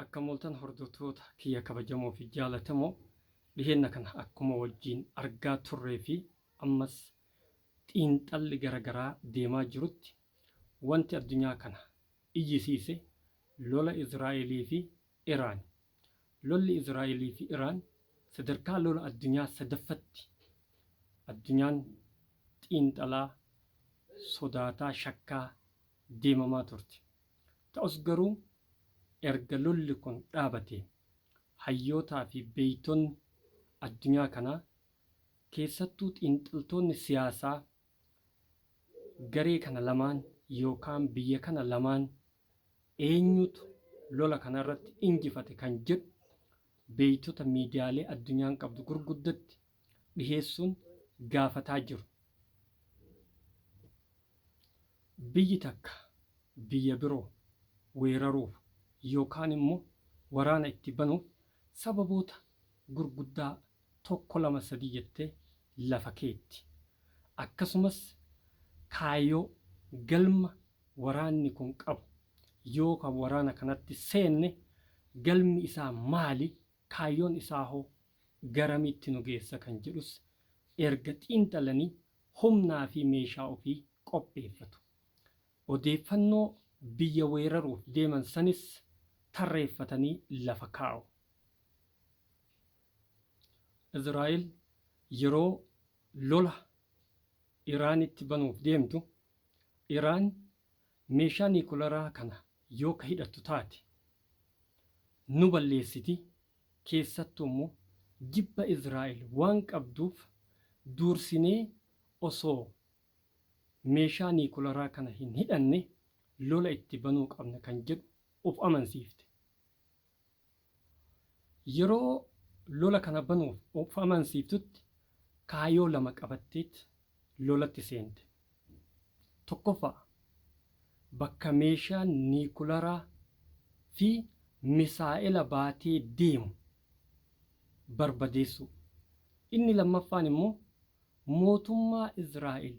Akkam ooltan hordoftoota kiyya kabajamoo fi jaalatamoo, dhiheenna kana akkuma wajjiin argaa turree fi ammas xiinxalli gara garaa deemaa jirutti wanti addunyaa kana iyyisiise lola Izraa'elii fi Iraani. Lolli Izraa'elii fi Iraan sadarkaa lola addunyaa sadaffatti addunyaan xiinxalaa, sodaataa, shakkaa deemamaa turte. Ta'us garuu erga lolli kun dhaabatee hayyootaa fi beeytonni addunyaa kanaa, keessattuu xiinxaltoonni siyaasaa garee kana lamaan yookaan biyya kana lamaan eenyutu lola kana irratti injifate kan jedhu beeytota miidiyaalee addunyaan qabdu gurguddatti dhiheessuun gaafataa jiru. Biyyi takka biyya biroo weeraruuf yookaan immoo waraana itti banuuf sababoota gurguddaa 1 2 3 jettee lafa keetti. Akkasumas kaayoo, galma waraanni kun qabu yoo kan waraana kanatti seenne galmi isaa maali, kaayyoon isaa hoo garamitti nu geessa kan jedhus erga xiinxalanii humnaa fi meeshaa ofii qopheeffatu. Odeeffannoo biyya weeraruuf deeman sanis tarreeffatanii lafa kaa'u. Israa'el yeroo lola Iraanitti banuuf deemtu, Iraan meeshaa niikularaa kana yoo ka hidhattu taate nu balleessiti, keessattuu immoo jibba Israa'el waan qabduuf duursinee osoo meeshaa niikularaa kana hin hidhanne lola itti banuu qabna kan jedhu of amansiifte. Yeroo lola kana banuuf of amansiiftutti kaayoo lama qabatteet lolatti seente. Tokkoffaa, bakka meeshaan niikularaa fi misaa'ela baatee deemu barbadeessuu. Inni lammaffaan immoo mootummaa Israa'el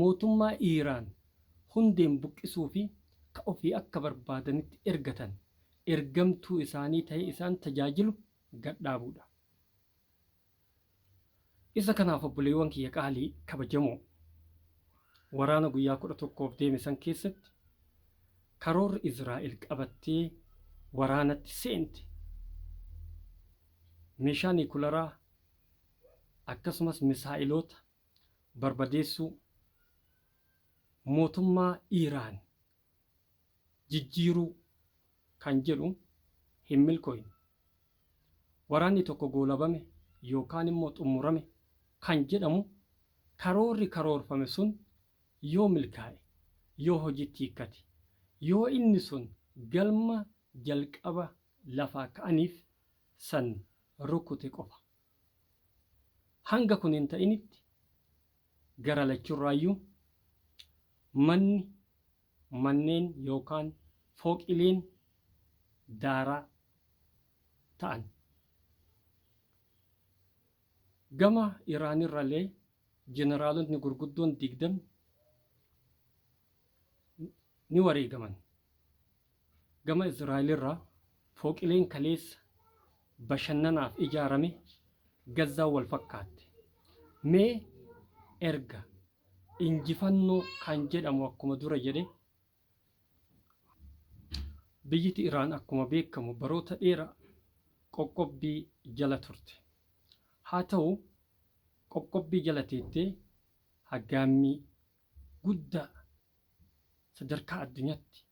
mootummaa Iiraan hundeen buqqisuu fi ka ofii akka barbaadanitti ergatan ergamtuu isaanii ta'ee isaan tajaajilu gad dhaabuudha. Isa kanaaf obboleewwan kiyya qaalii kabajamoo, waraana guyyaa 11f deeme san keessatti karoorri Israa'el qabattee waraanatti seente meeshaa niikularaa akkasumas misaa'iloota barbadeessuu, mootummaa Iiraan jijjiiruu kan jedhu hin milkooyne. Waraanni tokko goolabame yookaan immoo xummurame kan jedhamu karoorri karoorfame sun yoo milkaa'e, yoo hojiitti hiikkate, yoo inni sun galma jalqaba lafaa ka'aniif san rukute qofa. Hanga kun hin ta'initti gara lachurraayyuu manni, manneen yookaan fooqileen daaraa ta'an. Gama Iraanirralee jeneraalotni gurguddoon 20 ni wareegaman. Gama Israa'elirraa fooqileen kaleessa bashannanaaf ijaarame Gazzaan wal fakkaatte. Mee erga injifannoo kan jedhamu akkuma dura jedhe biyyiti Iraan akkuma beekamu baroota dheera qoqqobbii jala turte. Haa ta'u qoqqobbii jala teettee haggaammii guddaa sadarkaa addunyatti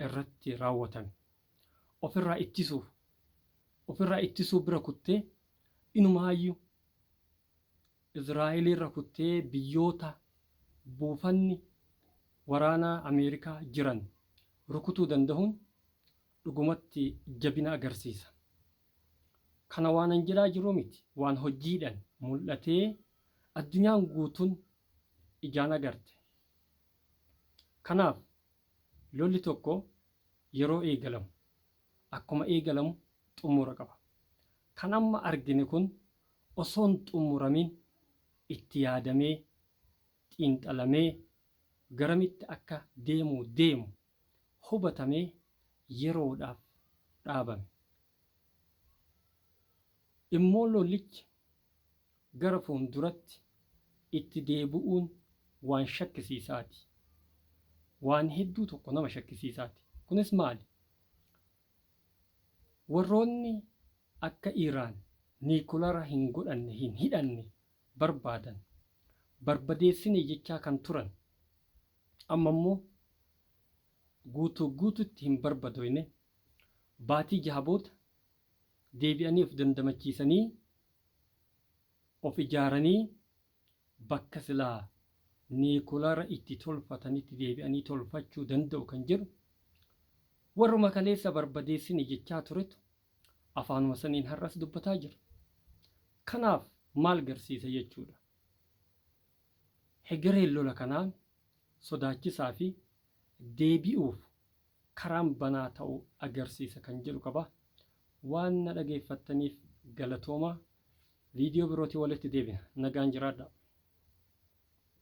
irratti raawwatame ofirraa ittisuuf ofirraa ittisuu bira kuttee inumaayyu Israa'eliirra kuttee biyyoota buufanni waraanaa Ameerikaa jiran rukutuu dandahuun dhugumatti jabina agarsiisa. Kana waanan jedhaa jiruu miti, waan hojiidhan mul'atee addunyaan guutuun ijaan agarte. Kanaaf lolli tokko yeroo eegalamu akkuma eegalamu xummura qaba. Kan amma argine kun osoo hin xummuramin itti yaadamee, xiinxalamee, garamitti akka deemuu deemu hubatamee yeroodhaaf. dhaabame. Immoo lollichi gara fuulduratti itti deebi'uun waan shakkisiisaati. Waan hedduu tokko nama shakkisiisaati. Kunis maali? Warroonni akka Iraan niikulara hin godhanne, hin hidhanne barbaadan barbadeessine jechaa kan turan amma immoo guutuu guututti hin barbadoyne, baatii 6 booda deebi'anii of dandamachiisanii of ijaaranii bakka silaa niikulara itti tolfatanitti deebi'anii tolfachuu danda'u kan jedhu warruma kaleessa barbadeessine jechaa turetu afaanuma saniin har'as dubbataa jira. Kanaaf maal garsiisa jechuudha? Hegereen lola kanaa sodaachisaa fi deebi'uuf karaan banaa ta'uu agarsiisa kan jedhu qaba. Waan na dhageeffattaniif galatoomaa. Viidiyoo birootiin walitti deebina. Nagaan jiraadhaa.